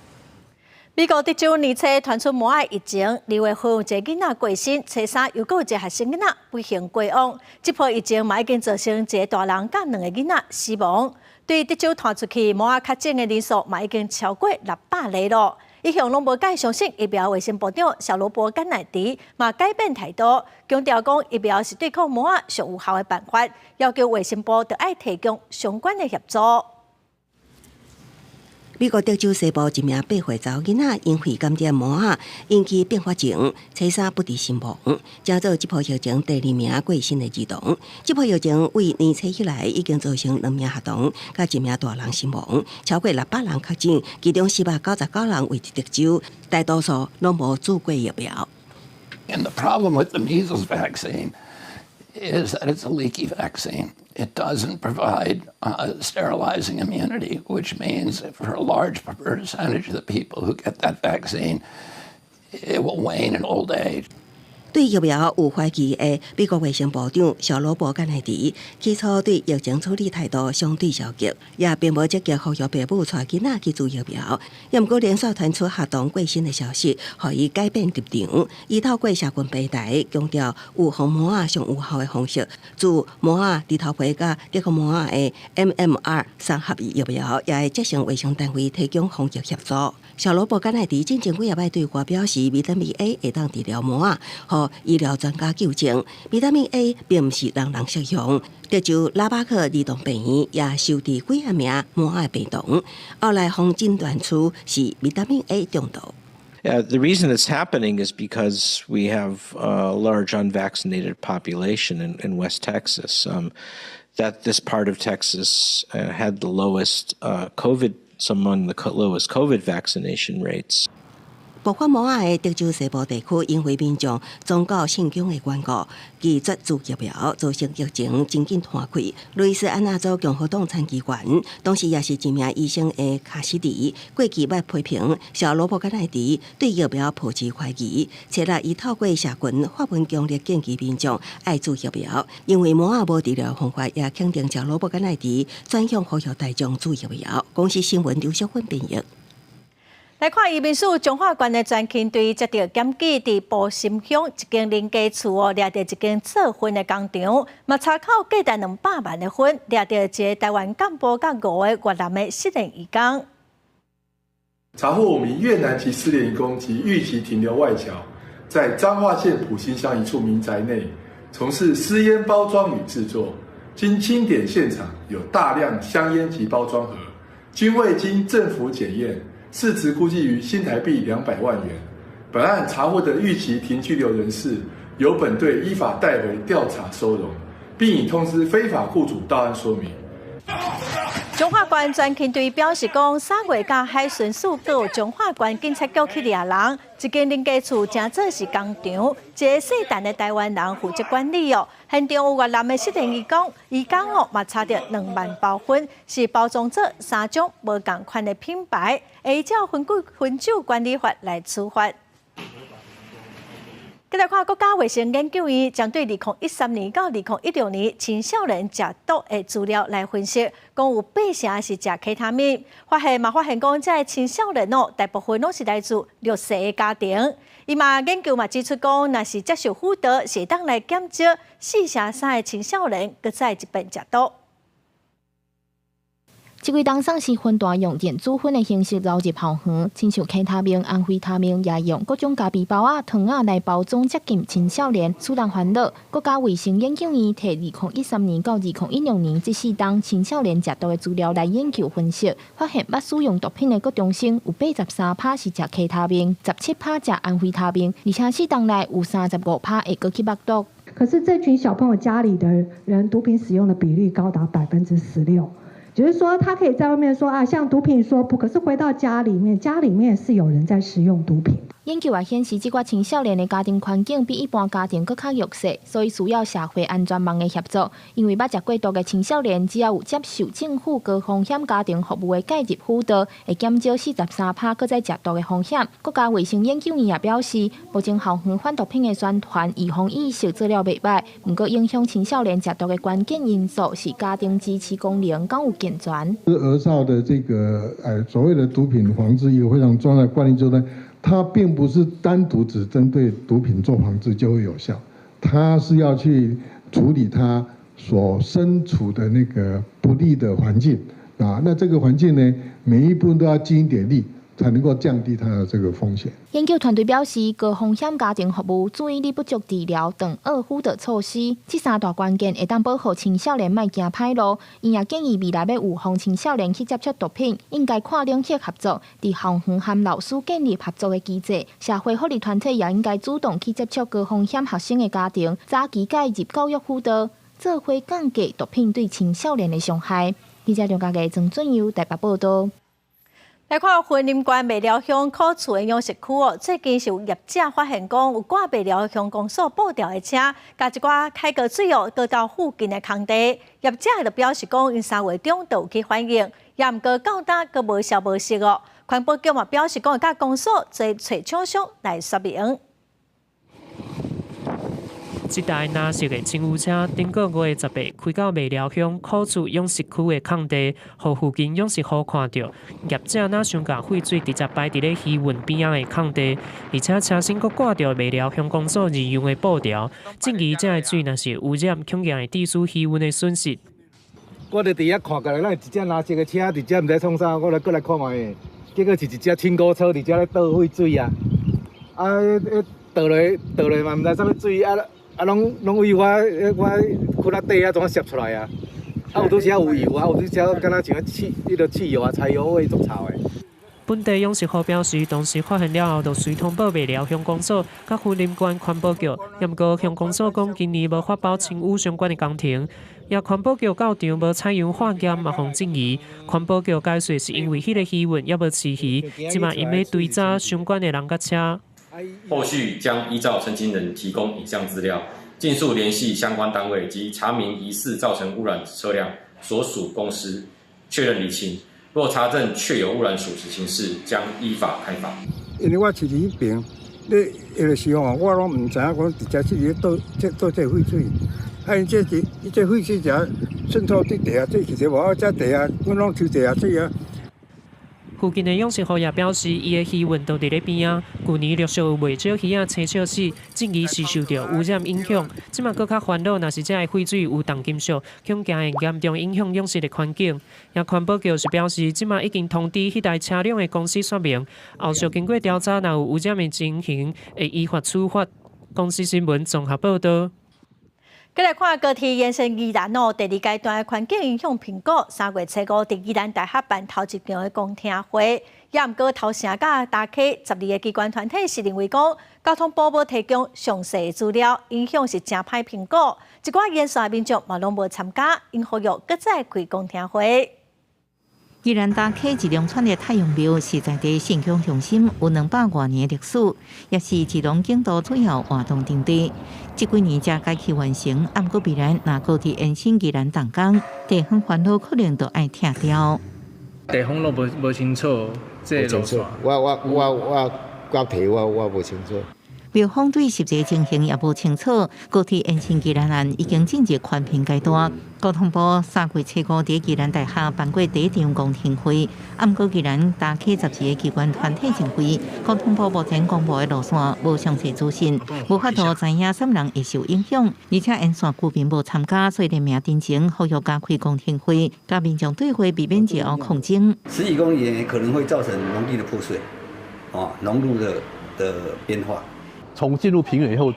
美國德州年初傳出麻仔疫情，2月份有一個囡仔過身，初三又閣有一個學生囡仔不幸過往。這波疫情嘛已經造成一個大人佮兩個囡仔死亡。對德州傳出去麻仔確診的人數嘛已經超過600例囉。一向攏無愛相信疫苗衛生部長小羅伯甘乃迪嘛改變態度，強調講疫苗是對抗麻仔上有效的辦法，要求衛生部著愛提供相關的協助。美國德州西部一名8歲查某囡仔因為感染麻仔引起併發症，初三不治身亡，成做這波疫情第二名過身的兒童。這波疫情為年初以來已經造成兩名學童佮一名大人身亡，超過600人確診，其中499人位佇德州，大多數攏無注過疫苗。 And the problem with the measles vaccine is that it's a leaky vaccine. It doesn't provide sterilizing immunity, which means for a large percentage of the people who get that vaccine, it will wane in old age. 對疫苗有懷疑的美國衛生部長小羅伯甘迺迪，起初對疫情處理態度相對消極，也並無積極呼籲爸母帶囡仔去注疫苗。也毋過連續傳出學童過身的消息，予伊改變立場。伊透過社群平台強調預防麻仔上有效的方式，注麻仔、豬頭皮佮德國麻仔的 MMR 三合一疫苗，也會責成衛生單位提供防疫協助。小羅伯甘迺迪進前幾仔擺對外表示，維他命 A 會當治療麻仔，予醫療專家糾正，維他命 A 並毋是人人適用。德州拉巴克兒童病院也收治幾仔名麻仔病童，後來予診斷出是維他命 A 中毒。 The reason it's happening is because we have a large unvaccinated population in West Texas. That this part of Texas had the lowest COVID, among the lowest COVID vaccination rates. 爆發麻仔的德州西部地區，因為民眾宗教信仰的緣故，拒絕注疫苗，造成疫情真緊拖開。路易斯安那州共和黨參議員，同時也是一名醫生的卡西迪，過去捌批評小羅伯甘迺迪對疫苗抱持懷疑，昨日伊透過社群發文強烈建議民眾愛注疫苗，因為麻仔無治療方法，也肯定小羅伯甘迺迪轉向呼籲大眾注疫苗。公視新聞劉淑芬編譯。來看移民署彰化縣的專勤隊接著檢舉，佇埔心鄉一間人家厝哦，掠著一間做薰的工廠，嘛查扣價值200萬的薰，掠著一个台灣幹部佮五个越南的失聯移工。查獲五名越南籍失聯移工及越籍停留外僑，在彰化縣埔心鄉一處民宅內從事私菸包裝與製作。經清點現場，有大量香菸及包裝盒，均未經政府檢驗。市值估計於新台幣200萬元。本案查獲的逾期停居留人士，由本隊依法帶回調查收容，並已通知非法雇主到案說明。彰化縣專勤隊表示講，3月佮海巡署閣有彰化縣警察局去掠人，一間人家厝成做是工廠，一个姓陳的台灣人負責管理哦。現場有越南的失聯移工，移工哦嘛查著2萬包薰，是包裝做三種無仝款的品牌，會依照薰酒管理法來處罰。繼來看國家衛生研究院針對2013年到2016年青少年食毒的資料來分析，講有八成是食 K 他命，發現嘛發現講這个青少年哦，大部分攏是來自弱勢的家庭。伊嘛研究嘛指出講，若是接受輔導，是會當來減少4成3的青少年閣再一遍食毒。這幾冬喪屍薰彈用電子薰的形式流入校園，親像 K 他命、安非他命，也用各種咖啡包仔、糖仔來包裝接近青少年，使人煩惱。國家衛生研究院提2013年到2016年這四冬青少年食毒的資料來研究分析，發現捌使用毒品的國中生有83%是食 K 他命，17%食安非他命，而且四冬內有35%會閣去捌毒。可是這群小朋友家裡的人毒品使用的比率高達16%。就是說，他可以在外面說啊，向毒品說不，可是回到家裡面，家裡面是有人在使用毒品。研究也顯示，這寡青少年的家庭環境比一般家庭閣較弱勢，所以需要社會安全網的協助。因為捌食過毒的青少年，只要有接受政府高風險家庭服務的介入輔導，會減少43%閣再食毒的風險。國家衛生研究院也表示，目前校園反毒品的宣傳、預防意識做了袂䆀，毋過影響青少年食毒的關鍵因素是家庭支持功能敢有健全。兒少的這個所謂的毒品防治一個非常重要的觀念，就是呢，它並不是單獨只針對毒品做防治就會有效，它是要去處理它所身處的那個不利的環境啊。那這個環境呢，每一步都要盡一點力，才能夠降低它的這個風險。研究團隊表示，高風險家庭服務、注意力不足治療、長顎輔導措施，這三大關鍵會當保護青少年莫行歹路。𪜶也建議未來欲預防青少年去接觸毒品，應該跨領域合作，佇校園和老師建立合作的機制。社會福利團體也應該主動去接觸高風險學生的家庭，早期介入教育輔導，做伙降低毒品對青少年的傷害。記者梁家傑、曾俊佑台北報道。來看雲林縣麥寮鄉苦厝的養殖區哦，最近是有業者發現講有掛麥寮鄉公所布條的車，共一寡開過水哦，過到附近的空地。業者就表示講，𪜶3月中就有去反映，也毋過到今閣無消無息哦。環保局嘛表示講，會佮公所做揣廠商來說明。這台藍色的清污車，頂個月18開到麥寮鄉苦厝養殖區的空地，予附近養殖戶看著，業者若想共廢水直接排佇咧漁運邊仔的空地，而且車身閣掛著麥寮鄉公所異樣的布條，質疑這个水若是污染，恐驚會致使漁運的損失。我就佇遐看過來，咱一隻藍色的車佇遮毋知創啥，我來過來看覓，結果是一隻清污車佇遮咧倒廢水啊！啊，彼倒落倒落嘛，毋知啥物水啊！啊，攏攏為我褲仔底遐怎啊攝出來啊？啊，有拄時有油啊，有拄時敢若像汽彼个汽油啊、柴油味足臭的。本地養殖戶表示，當時發現了後，就隨通報麥寮鄉公所、佮雲林縣環保局。毋過鄉公所講，今年無發包清污相關的工程。也環保局到場無採用化驗，嘛予質疑。環保局解釋是因為彼个漁運猶無飼魚，這馬𪜶欲追查相關的人佮車。後續將依照申請人提供影像資料，盡速聯繫相關單位及查明疑似造成污染車輛所屬公司，確認釐清。若查證確有污染屬實情事，將依法開罰。因為我飼佇彼爿，咧彼个時候我攏毋知影講佇遮這裡倒這倒這廢水，啊𪜶這是這廢水遮滲透佇地下水，其實無啊，這地下阮攏抽地下水啊。附近的養殖戶也表示，伊的漁塭就佇咧邊仔，舊年陸續有袂少魚仔青笑死，質疑是受著污染影響。這馬閣較煩惱，若是這个廢水有重金屬，恐驚會嚴重影響養殖的環境。也環保局是表示，這馬已經通知彼台車輛的公司說明，後續經過調查，若有污染的情形，會依法處罰。公視新聞綜合報導。繼來看高鐵延線宜蘭哦，第二階段的環境影響評估，3月初5佇宜蘭大學辦頭一場的公聽會，也毋過頭城佮大溪12个機關團體是認為講，交通部無提供詳細的資料，影響是誠歹評估，一寡沿線的民眾嘛攏無參加，𪜶呼籲閣再開公聽會。宜蘭大溪一龍村的太陽廟是在地信仰中心，有200外年歷史，也是基隆景都主要活動場地。這幾年才改去完成，毋過未來若高鐵延伸宜蘭東港，地方煩惱可能就愛拆掉。地方攏無清楚，這個路線。我提我無清楚。廟方對實際情形也無清楚，高鐵延伸宜蘭案已經進入環評階段。交通部3月初5佇宜蘭大學辦過第一場公聽會，毋過宜蘭大溪12个機關團體認為，交通部目前公布的路線無詳細資訊，無法度知影啥物人會受影響，而且沿線居民無參加，所以聯名陳情，呼籲加開公聽會，佮民眾對話，避免日後抗爭。10幾公里也可能會造成農地的破碎，啊，農路的變化。從進入平原以後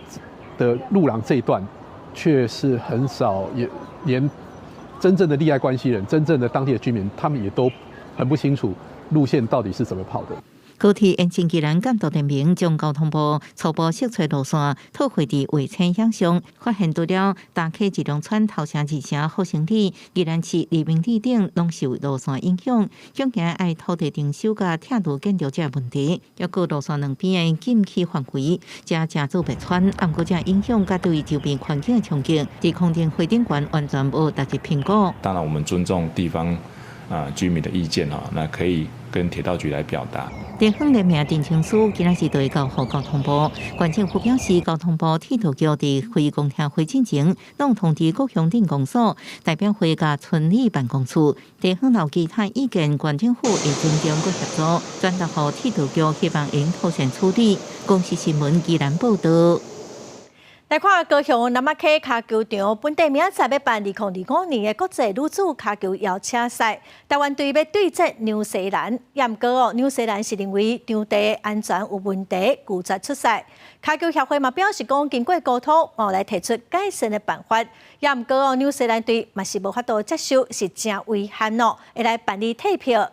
的路廊這一段，卻是很少，也連真正的利害關係人、真正的當地的居民，他們也都很不清楚路線到底是怎麼跑的。高鐵延伸宜蘭監督聯盟將交通部初步釋出路線，套繪佇衛星影像，發現除了大溪一龍村、頭城、二城、復興里、宜蘭市黎明里等，攏受路線影響，恐驚愛土地徵收佮拆除建築這問題，抑閣路線兩邊的禁區範圍，才誠做袂穿，毋過這影響佮對周邊環境的衝擊，佇空中會頂懸完全無納入評估。當然，我們尊重地方居民的意見哈，那可以跟鐵道局來表達。地方聯名陳情書今仔日就會交予交通部，縣政府表示，交通部鐵道局佇開公聽會進前，攏通知各鄉鎮公所、代表會佮村里辦公處，地方有其他意見，縣政府會尊重佮協助，轉達予鐵道局，希望會用妥善處理。公視新聞宜蘭報導。來看高雄南仔溪跤球場，本地明仔載欲辦2025年的國際女子跤球邀請賽，台灣隊欲對戰紐西蘭。毋過哦，紐西蘭是認為場地安全有問題，拒絕出賽。跤球協會嘛表示講，經過溝通，嘛來提出改善的辦法。毋過哦，紐西蘭隊嘛是無法度接受，是誠遺憾哦，會來辦理退票。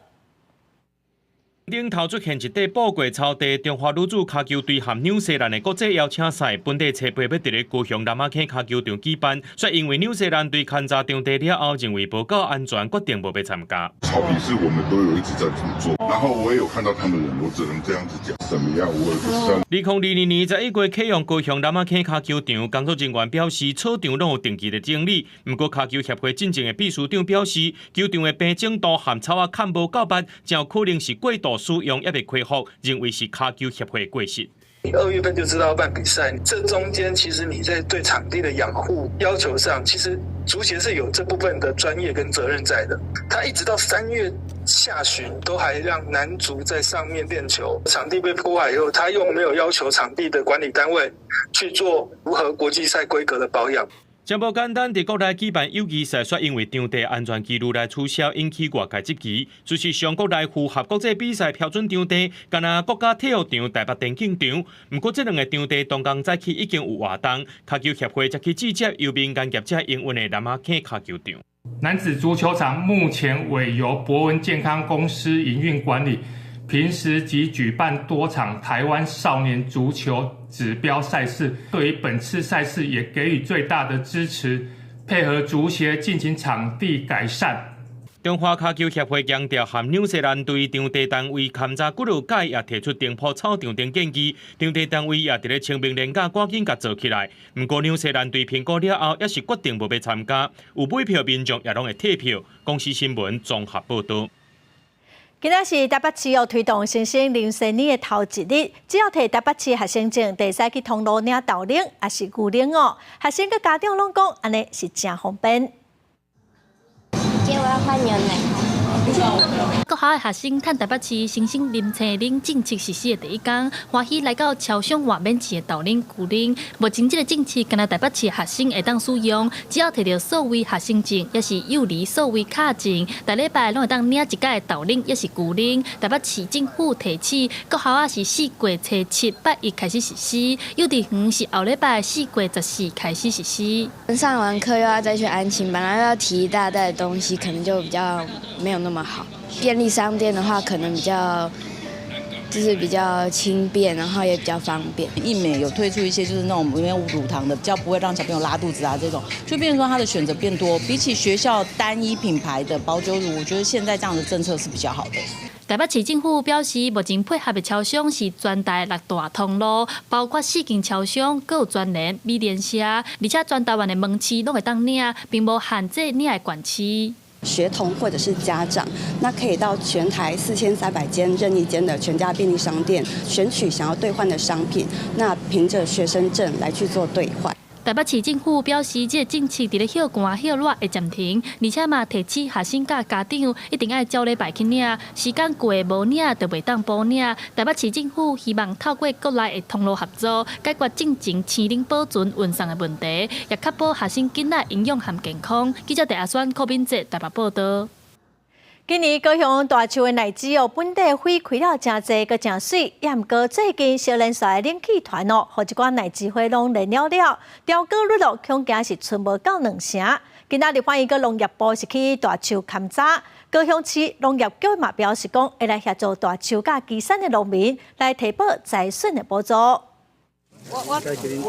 頂頭出現一塊布過草地，中華女子跤球隊和紐西蘭的國際邀請賽，本地初八欲佇咧高雄南仔坑跤球場舉辦，卻因為紐西蘭隊勘查場地了後，認為無夠安全，決定無欲參加。草皮是我們都有一直在做，然後我也有看到他們人，我只能這樣子講，怎麼樣，我也不知道。2022年11月啟用高雄南仔坑跤球場，工作人員表示，草場攏有定期的整理。毋過跤球協會進前的秘書長表示，球場的平整度和草仔崁無夠密，誠有可能是過度使用，猶未恢復，認為是跤球協會過失。你2月份就知道要辦比賽，這中間其實你在對場地的養護要求上，其實足協是有這部分的專業跟責任在的。他一直到3月下旬都還讓男足在上面練球，場地被破壞以後，他又沒有要求場地的管理單位去做符合國際賽規格的保養。誠無簡單，佇國內舉辦友誼賽，卻因為場地安全疑慮來取消，引起外界質疑。事實上，國內符合國際比賽標準場地，敢若國家體育場、台北電競場。毋過，這兩個場地當工早起已經有活動，跤球協會才去接由民間業者營運的南仔坑跤球場。男子足球場目前委由博文健康公司營運管理，平時即舉辦多場台灣少年足球指標賽事，對於本次賽事也給予最大的支持，配合足協進行場地改善。中華跤球協會強調，和紐西蘭隊場地單位勘查幾落擺，也提出重鋪草場等建議。場地單位也佇咧清明連假趕緊共做起來。毋過紐西蘭隊評估了後，猶是決定無欲參加。有買票民眾也攏會退票。公視新聞綜合報導。今仔是台北市欲推動新生啉鮮奶的頭一日，只要提台北市學生證，就會使去通路領豆奶，抑是牛奶哦。學生佮家長攏講，按呢是誠方便。姐，我要換牛奶。國校的學生趁台北市新生啉鮮奶政策實施的第一工，歡喜來到超商換免錢的豆奶、牛奶。目前這个政策，干焦台北市學生會當使用，只要提著數位學生證，抑是幼兒數位卡證，逐禮拜攏會當領一改的豆奶，抑是牛奶。台北市政府提醒，國校仔是4月初7拜一開始實施，幼稚園是後禮拜4月14開始實施。上完課又要再去安親班，然後又要提一大袋的東西，可能就比較沒有那麼好。便利商店的話，可能比較就是比較輕便，然後也比較方便。義美有推出一些就是那種沒有乳糖的，比較不會讓小朋友拉肚子啊，這種就變成說他的選擇變多。比起學校單一品牌的保久乳，我覺得現在這樣的政策是比較好的。台北市政府表示，目前配合的超商是全台六大通路，包括四間超商，閣有全聯、美廉社，而且全台灣的門市攏會當領，並無限制領的縣市。學童或者是家長，那可以到全台4300間任意間的全家便利商店，選取想要兌換的商品，那憑着學生證來去做兌換。台北市政府表示，這个政策佇咧歇寒歇熱會暫停，而且嘛提醒學生佮家長一定愛照禮拜去領，時間過無領就袂當補領。台北市政府希望透過國內的通路合作，解決進前鮮奶保存運送的問題，也確保學生囡仔營養和健康。記者鄭阿選、柯敏哲台北報導。今年高雄大樹的荔枝哦，本地花開了誠濟，閣誠媠。也毋過最近小連續的冷氣團哦，予一寡荔枝花攏爛了了，掉果率哦，恐驚是賰無夠兩成。今仔日立法院佮農業部是去大樹勘查，高雄市農業局嘛表示講，會來協助大樹佮旗山的農民來提報災損的補助。我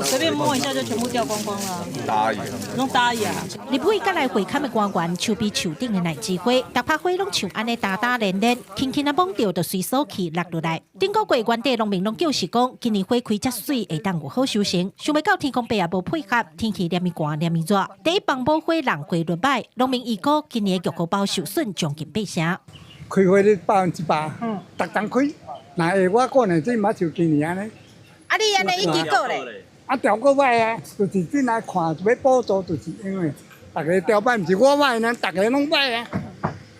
隨便摸一下就全部掉光光了。大意。攏大意啊！立委佮來會勘的官員，手臂樹頂的荔枝花，逐拍花攏像按呢焦焦連連，輕輕仔摸著就隨手去落落來。頂個月原地農民攏表示講，今年花開遮媠，會當有好收成。想袂到天公伯也無配合，天氣連綿寒連綿熱，第一放無花人花落䆀，農民預估今年的玉荷包受損將近八成。開花率100%，逐冬開，若會我個人這嘛像今年按呢。啊，你按呢已經過咧？啊，調過䆀啊，就是進來看欲補助，就是因為逐家調䆀，毋是我䆀呢，逐家攏䆀啊。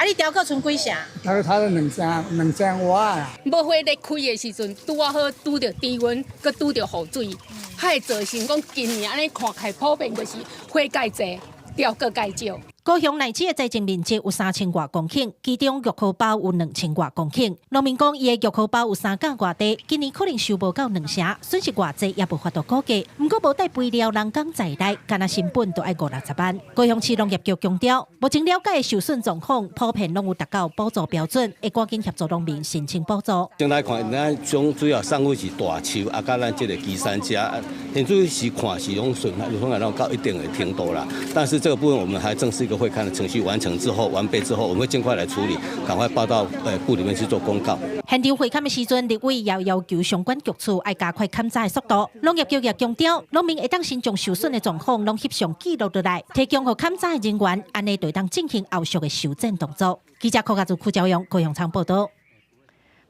啊，你雕閣賰幾成？頭頭兩成兩成外啊。無花咧開的時陣，拄仔好拄著低溫，閣拄著雨水，才會造成講今年按呢看起來普遍就是花蓋濟，雕閣蓋少。高雄內子的栽種面積有3000外公頃，其中玉荷包有2000外公頃。農民講，伊的玉荷包有3甲外地，今年可能收無夠兩成，損失偌濟也無法度估計。毋過無帶肥料、人工在內，干焦成本都愛五六十萬。高雄市農業局強調，目前了解的受損狀況普遍攏有達到補助標準，會趕緊協助農民申請補助。先來看，咱總主要送貨是大樹，啊，佮咱這个基山遮，現主是看是攏損害，損害到一定的程度啦。但是這個部分我們還正式一個會勘的程序完成之後，完備之後，我們會盡快來處理，趕快報到部裡面去做公告。現場會勘的時陣，立委也要求相關局處愛加快勘查的速度。農業局也強調，農民會當先將受損的狀況攏翕相記錄落來，提供予勘查的人員，按呢就會當進行後續的修剪動作。記者柯家祖、邱朝陽、高雄場報道。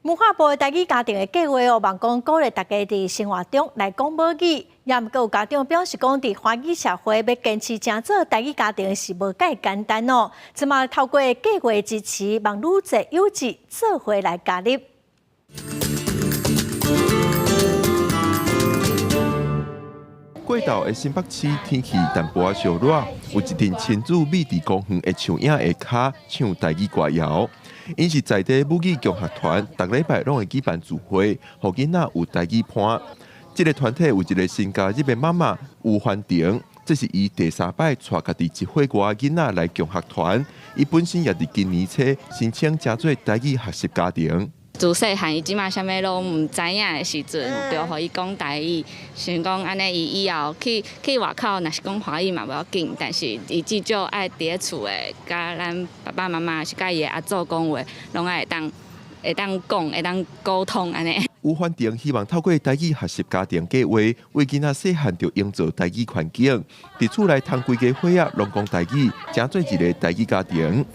文化部的台語家庭的計劃哦，望講鼓勵大家佇生活中來講母語，也毋過有家長表示講，佇華語社會欲堅持成做台語家庭是無蓋簡單哦。這馬透過計劃支持，望愈濟幼稚做伙來加入。過晝的新北市天氣淡薄仔燒熱，有一陣親子覕佇公園的樹影下跤唱台語歌謠。𪜶是在地母語共學團，逐禮拜攏會舉辦聚會，予囡仔有台語伴。這个團體有一个新加入的媽媽吳歡婷，這是伊第三擺帶家己一歲外囡仔來共學團。伊本身也佇今年初申請成做台語學習家庭。自細漢伊這馬啥物攏毋知影的時陣，就予伊講台語，想講按呢伊以後去去外口，若是講華語嘛無要緊，但是伊至少愛佇咧厝的，佮咱爸爸媽媽是佮伊的阿祖講話，攏愛會當講，會當溝通按呢。吳歡婷希望透過台語學習家庭計劃，為囡仔細漢就營造台語環境，佇厝內通規家伙仔攏講台語，成做一个台語家庭。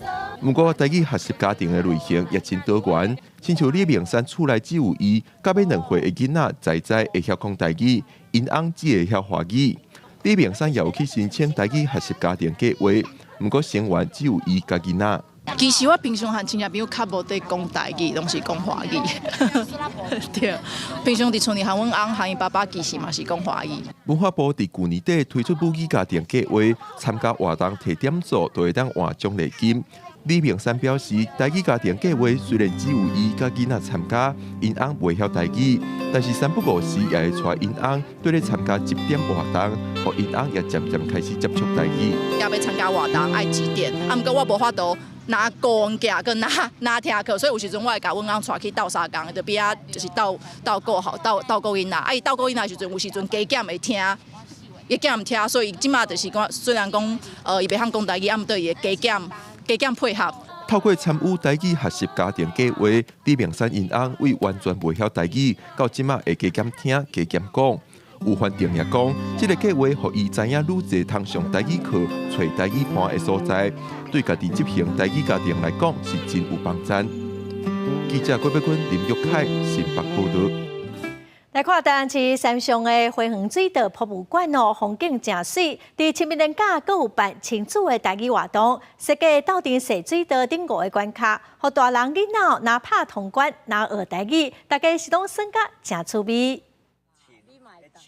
毋過台語學習家庭的類型也真多元，親像李明山厝內只有伊佮欲2歲的囡仔在在會曉講台語，𪜶翁只會曉華語。李明山也有去申請台語學習家庭計劃，毋過成員只有伊佮囡仔。其實我平常和親戚朋友較無佇講台語，攏是講華語。對，平常佇厝裡和阮翁和伊爸爸其實嘛是講華語。文化部佇舊年底推出母語家庭計劃，參加活動提點數就會當換獎勵金。李明山表示，台語家庭計劃雖然只有伊佮囡仔參加，𪜶翁袂曉台語，但是三不五時也會帶𪜶翁綴咧參加集點活動，予𪜶翁也漸漸開始接觸台語。也欲參加活動愛集點，啊，毋過我無法度拿講架，佮拿聽課，所以有時陣我會共阮翁帶去鬥相共，就邊仔就是鬥鬥顧吼，鬥鬥顧囡仔。啊，伊鬥顧囡仔的時陣，有時陣加減會聽，伊減毋聽，所以這馬就是講，雖然講，伊袂曉講台語，啊，毋過伊會加減加減配合。透過參與台語學習家庭計劃，李明山𪜶翁為完全袂曉台語，到這馬會加減聽、加減講。吳歡婷也講，這个計劃予伊知影愈濟通上台語課、揣台語伴的所在，對家己執行台語家庭來講是真有幫助。記者郭碧君、林玉凱新北報導。來看台南市三上的花園水道博物館哦，風景誠媠。佇清明連假，閣有辦親子的台語活動，設計鬥陣踅水道頂五个關卡，予大人囡仔若拍通關，若學台語，大家是攏耍甲誠趣味。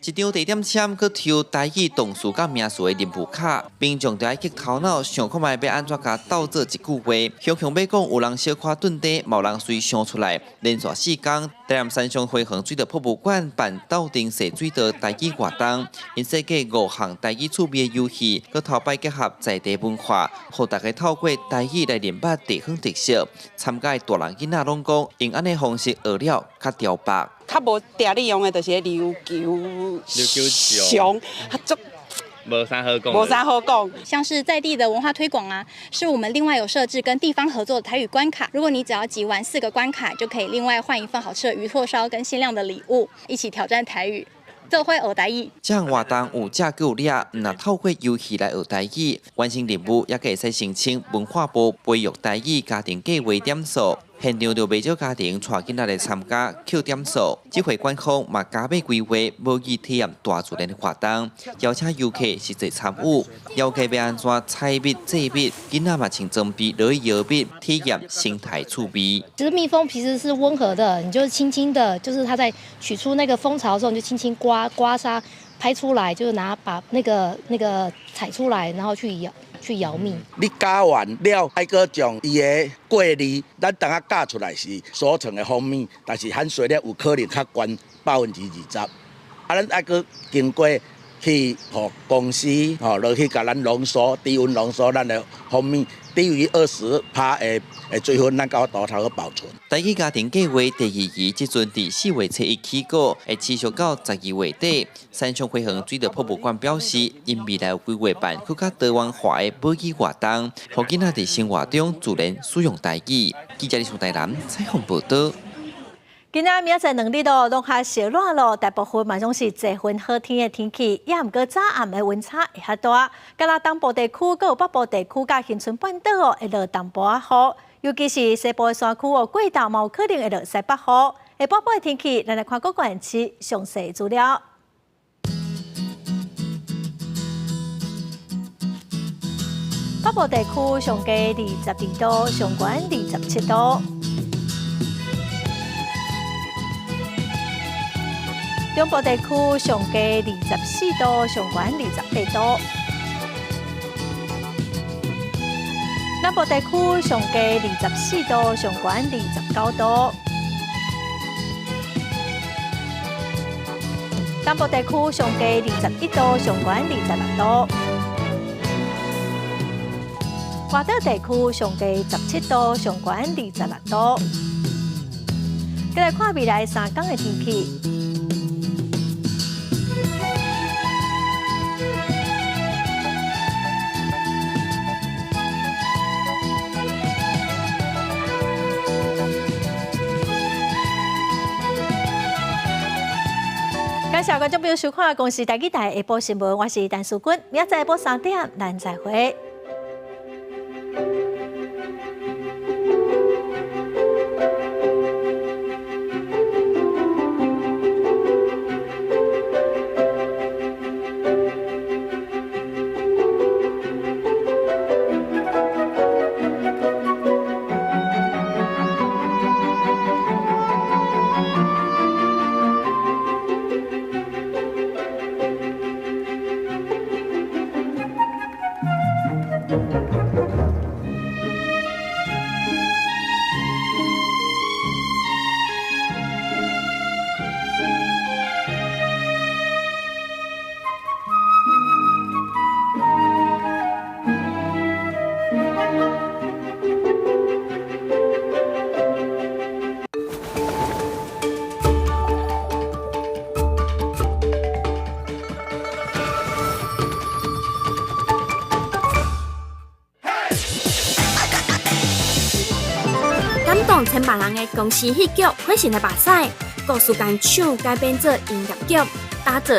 一張地點籤，閣抽台語動詞佮名詞的任務卡，民眾就愛激頭腦想看覓欲按怎共鬥做一句話。雄雄欲講，有人小可頓底，嘛有人隨想出來。連續4工，台南三上花園水道博物館辦鬥陣踅水道台語活動，𪜶設計五項台語趣味的遊戲，閣頭擺結合在地文化，予大家透過台語來認捌地方特色。參加的大人囡仔攏講，用按呢方式學了較牢縛。較無定咧用的，就是彼琉球熊，足無啥好講，無啥好講。像是在地的文化推廣啊，是我們另外有設置跟地方合作的台語關卡。如果你只要集完4個關卡，就可以另外換一份好吃的魚拓燒跟限量的禮物，一起挑戰台語，做伙學台語。這項活動有食閣有掠，毋但透過遊戲來學台語，完成任務也閣會使申請文化部培育台語家庭計劃點數。現場就袂少家庭帶囡仔來參加扣點數。這回官方嘛加碼規劃母語體驗大自然的活動，邀請遊客實際參與，了解欲按怎採蜜製蜜，囡仔嘛穿裝備落去搖蜜，體驗生態趣味。其實蜜蜂其實是溫和的，你就輕輕的，就是它在取出那個蜂巢的時候，你就輕輕刮刮痧，拍出來，就是拿把那個採出來，然後去搖去搖蜜。你攪完了，愛閣將伊的過濾，咱當下攪出來是所成的蜂蜜，但是含水量有可能較懸20%。啊，咱愛閣經過去予公司吼落去共咱濃縮，低溫濃縮咱的蜂蜜，低於20%的水分，咱才有法度去保存。台語家庭計畫第二期，這陣佇4月初1起稿，會持續到12月底。三峡花園水稻博物館表示，𪜶未來有規劃辦閣較多元化的母語活動，予囡仔佇生活中自然使用台語。記者李松台南採訪報導。今仔明仔載兩日咯，攏較燒熱咯，大部分嘛攏是濟雲好天的天氣，也毋過早暗的溫差會較大。敢若東部地區、閣有北部地區佮恆春半島哦，會落淡薄仔雨，尤其是西部的山區哦，過晝嘛有可能會落西北雨。下晡晡的天氣，咱來看各縣市詳細資料。北部地區上低22度，上懸27度。中部地區上低24度，上懸28度。南部地區上低24度，上懸29度。東部地區上低21度，上懸26度。外島地區上低17度，上懸26度。再來看未來3天的天氣。感謝觀眾朋友收看《公視台語台》下晡新聞，我是陳淑君，明仔載下晡3點，咱再會。感動千萬人的公視戲劇《火神的目屎》，故事間唱改編做音樂劇，打造。